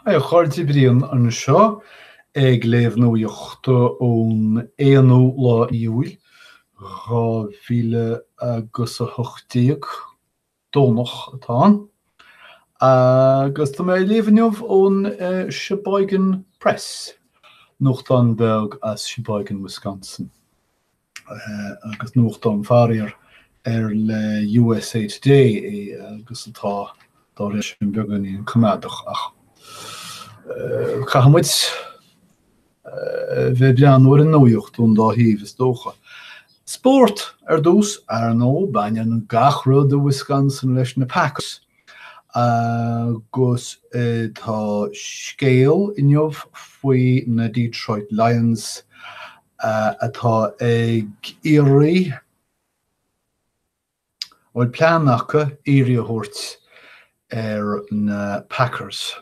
Haigh a chairde, Brian anseo ag léamh nuachta ón aonú lá Iúil 2000 agus 18, Domhnach atá ann, agus tá mé ag léamh inniu ón Sheboygan Press, nuachtán beag as Sheboygan, Wisconsin. agus nuachtán faraor ar le USA Today é agus atá dá réir sin beagáinín coimeádach ach caithfidh muid bheith ag breathnú ar an nuaíocht ón dá thaobh is dócha. Spórt ar dtús, ar ndóigh, baineann gach rud i Wisconsin leis na Packers agus tá scéal inniu faoi na Detroit Lions atá ag iarraidh, a bhfuil plean acu iarraidh a thabhairt ar na Packers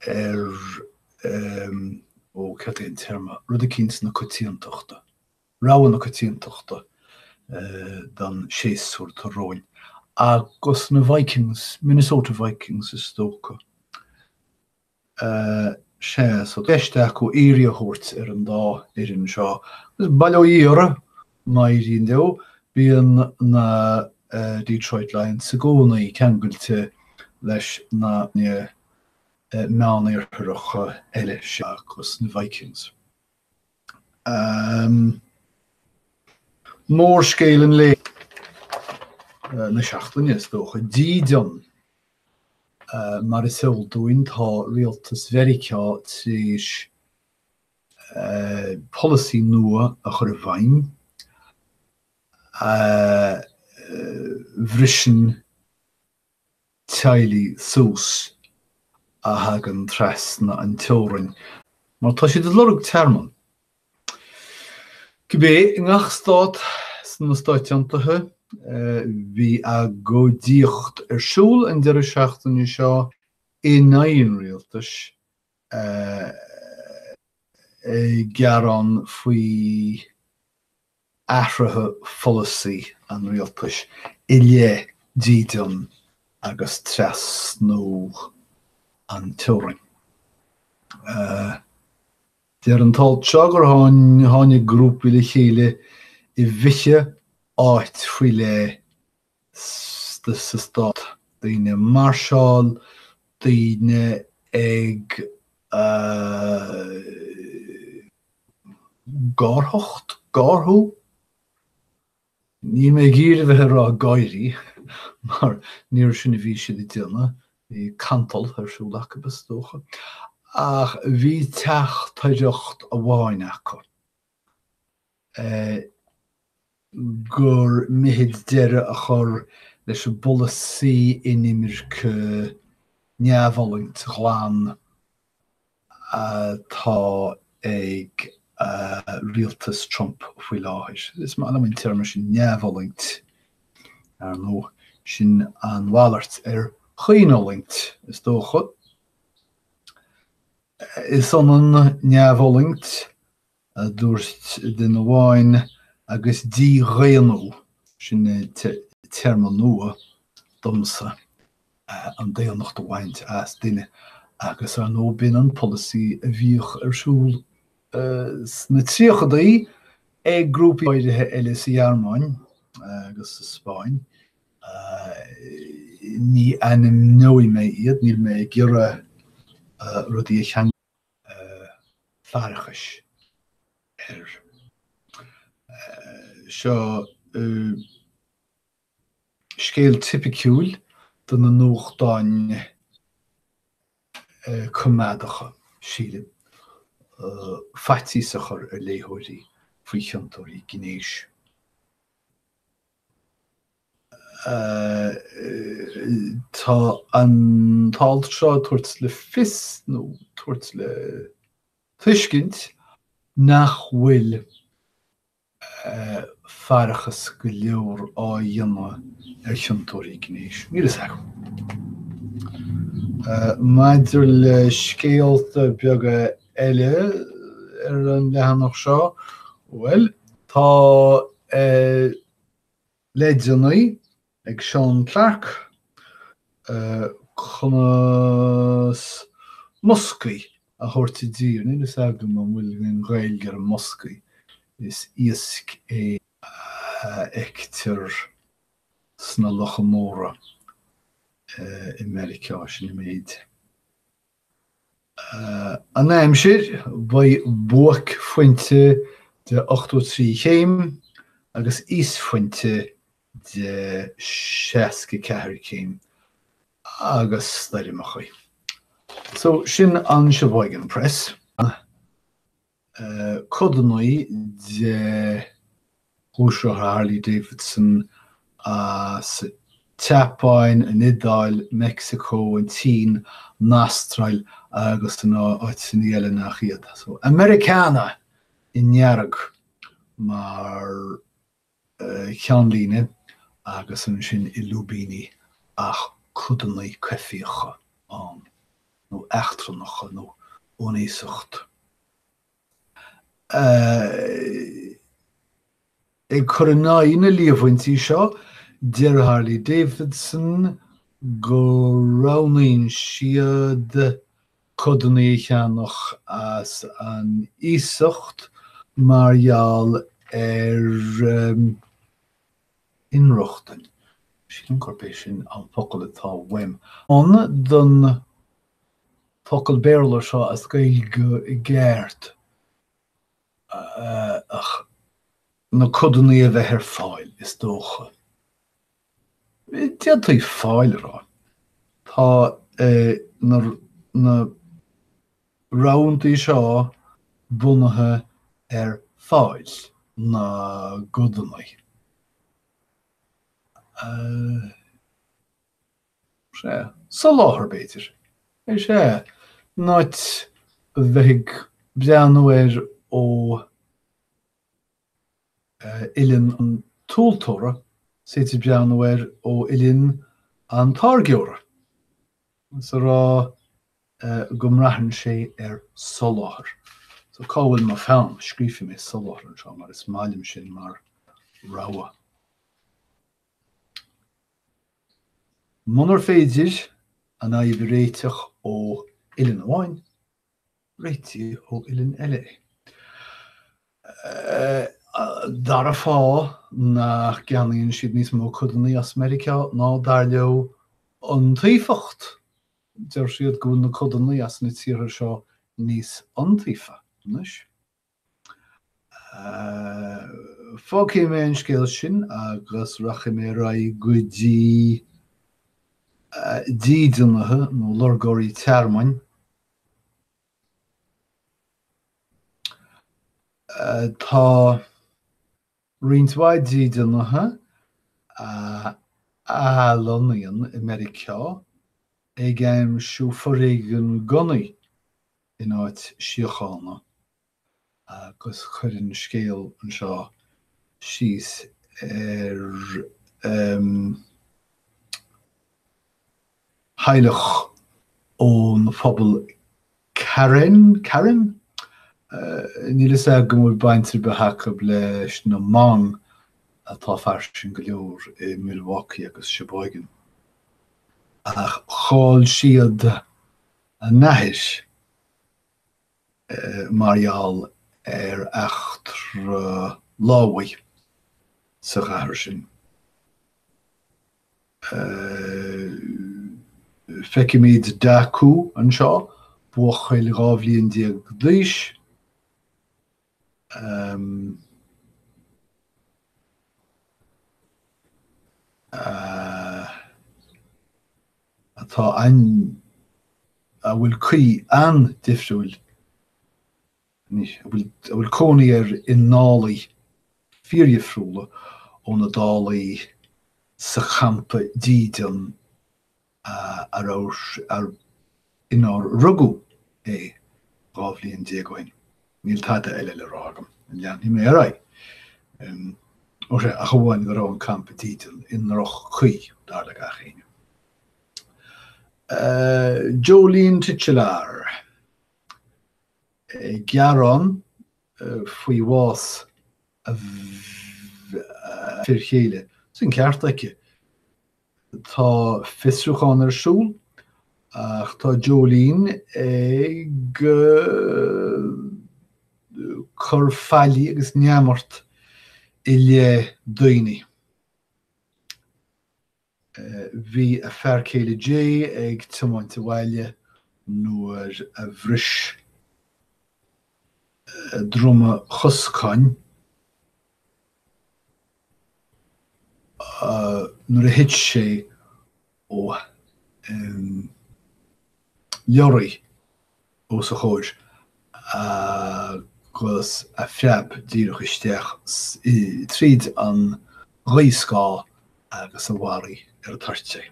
ar, ó, céard é an téarma, rud eicínt na coitiantachta, rogha na coitiantachta don séasúr atá romhainn, agus na Vikings, Minnesota Vikings is dócha. Sea, so tá i gceist acu iarraidh a thabhairt ar an dá fhoireann seo. Agus bail ó Dhia orthu, má éiríonn leo, bíonn na Detroit Lions i gcónaí ceangailte leis na Meán-Iartharacha eile sin agus na Vikings. Mórscéal an lae, na seachtaine, is dócha, dídean. Mar is eol dúinn, tá rialtas Mheiriceá tar éis polasaí nua a chur i bhfeidhm a bhriseann teaghlaigh suas a thagann trasna an teorainn mar tá siad ag lorg tearmann. Cibé, i ngach stát sna Stáit Aontaithe, bhí agóidíocht ar siúl an deireadh seachtaine seo in aghaidh an rialtais, ag gearán faoi athruithe pholasaí an rialtais i leith dídean agus trasnú an teorainn. Deir an t-alt seo gur tháinig grúpaí le chéile i bhfiche áit faoi leith sa stát, daoine ag máirseáil, daoine ag gárthacht, gárthú? Níl mé ag iarraidh a bheith ag rá gáirí, mar níor sin a bhí siad ag déanamh, bhí cantal ar siúl acu, is dócha. Ach bhí teachtaireacht amháin acu, gur mithid deireadh a chur leis an bpolasaí inimirce neamhfhulaingt ghlan atá ag rialtas Trump faoi láthair. Is maith liom an téarma sin neamhfhulaingt. Ar ndóigh, sin an mhalairt ar chaoinfhulaingt, is dócha. Is ionann neamhfhulaingt, a dúirt duine amháin, agus dídhaonnú, sin téarma nua domsa, an daonnacht a bhaint as duine, agus ar ndóigh b'in an polasaí a bhíodh ar siúl sna tríochadaí ag grúpaí áirithe eile sa Ghearmáin agus sa Spáinn. Ní ainmneoidh mé iad, níl mé ag iarraidh rudaí a cheangal. faireachais air. Seo scéal tipiciúil de na nuachtáin coimeádacha, sílim, faitíos a chur ar léitheoirí faoi chiontóirí gnéis. Tá an t-alt seo ag tabhairt le fios, nó tabhairt le tuiscint, nach bhfuil faireachas go leor á dhéanamh ar chiontóirí gnéis. Níl fhios agam. Maidir le scéalta beaga eile ar an leathanach seo, bhuel, tá leideanna ag Seán Clarke. Conas muscaí a thabhairt i dtír? Níl fhios agam an bhfuil aon Ghaeilge ar an muscaí. Is iasc é a fheictear sna locha móra i Meiriceá, sin an méid. An aimsir, beidh buaicphointe de 83 chéim agus íosphointe de 64 céim agus stoirmeacha. So, sin an Sheboygan Press. Codanna de ghluaisrothar Harley Davidson as an tSeapáin, an Iodáil, Meicsiceo, an tSín, an Astráil agus in áiteanna eile nach iad. So, Americana i ndearg mar cheannlíne agus ansin i lúibíní ach codanna coimhthíocha ann, nó eachtrannacha, nó ón iasacht. Ag cur in aghaidh na líomhaintí seo, deir Harley Davidson go roghnaíonn siad codanna a cheannach as an iasacht mar gheall ar inrochtain. Sílim gurb é sin an focal atá uaim. Ann don focal Béarla seo as Gaeilge i gceart ach na codanna a bheith ar fáil, is dócha. D'fhéadfaí fáil a rá. Tá na roghantaí seo bunaithe ar fáil na gcodanna. Sea, soláthar b'fhéidir. Is ea, in áit a bheith ag breathnú air ó uillinn an tomhaltóra, is féidir breathnú air ó uillinn an táirgeora, is a rá go mbraitheann sé ar soláthar. So cá bhfuil mo pheann? Scríobfaidh mé soláthar anseo mar is maith liom sin mar rogha. Munar féidir an fhadhb a réiteach ó uillinn amháin, réitigh ó uillinn eile é. Dara fáth nach gceannaíonn siad níos mó codanna as Meiriceá ná, dar leo, iontaofacht. Deir siad go bhfuil na codanna as na tíortha seo níos iontaofa anois. Fágfaidh mé an scéal sin agus rachaidh mé ar aghaidh go dtí dídeanaithe nó lorgóirí tearmainn. Tá roinnt mhaith dídeanaithe a athlonnaíonn i Meiriceá ag aimsiú foréigean gunnaí in áit síochána agus cuireann scéal anseo síos ar theaghlach ón phobal Karen, Karen? Níl fhios agam an bhfuil baint ar bith acu leis na Hmong atá fairsing go leor i Milwaukee agus Sheboygan. Ach chaill siad a n-athair mar gheall ar eachtra lámhaigh sa chathair sin. Feicimid Daku anseo, buachaill 12 bhliain d'aois. atá an, a bhfuil caoi an-difriúil, a bhfuil cónaí air i ndálaí fíordhifriúla ó na dálaí sa champa dídean a raibh, inar rugadh é 12 bhliain ó shin. Níl tada eile le rá agam. Leanfaidh mé ar aghaidh. Ó sea, ach amháin go raibh an campa dídean i ndroch-chaoi, dar le gach éinne. Jolene Titulaer ag gearán faoi bhás a fir chéile. Is an ceart aici. Tá fiosrúchán ar siúl. Ach tá Jolene ag cur faillí agus neamart i leith daoine. Bhí a fear céile Jay ag tiomáint abhaile nuair a bhris druma choscáin nuair a thit sé ó leoraí os a chomhair agus a phreab díreach isteach tríd an ghaothscáth agus a mharaigh ar an toirt é.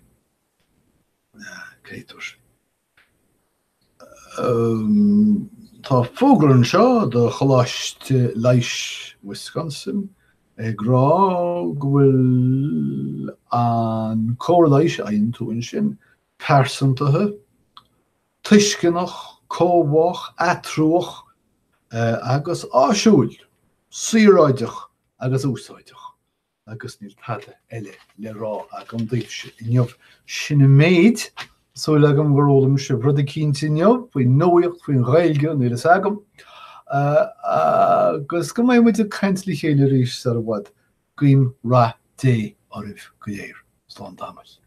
Créatúr. Tá fógra anseo do Choláiste Leighis Wisconsin ag rá go bhfuil an cóir leighis a fhaigheann tú ansin pearsantaithe, tuisceanach, comhbhách, atruach agus áisiúil, saoráideach agus úsáideach. Agus níl tada eile le rá agam daoibhse inniu. Sin an méid. Súil agam gur fhoghlaim sibh rud eicínt inniu faoin nuaíocht, faoin Ghaeilge, níl fhios agam. Agus go mbeidh muid ag caint le chéile arís sar i bhfad. Guím rath Dé oraibh go léir. Slán tamaill.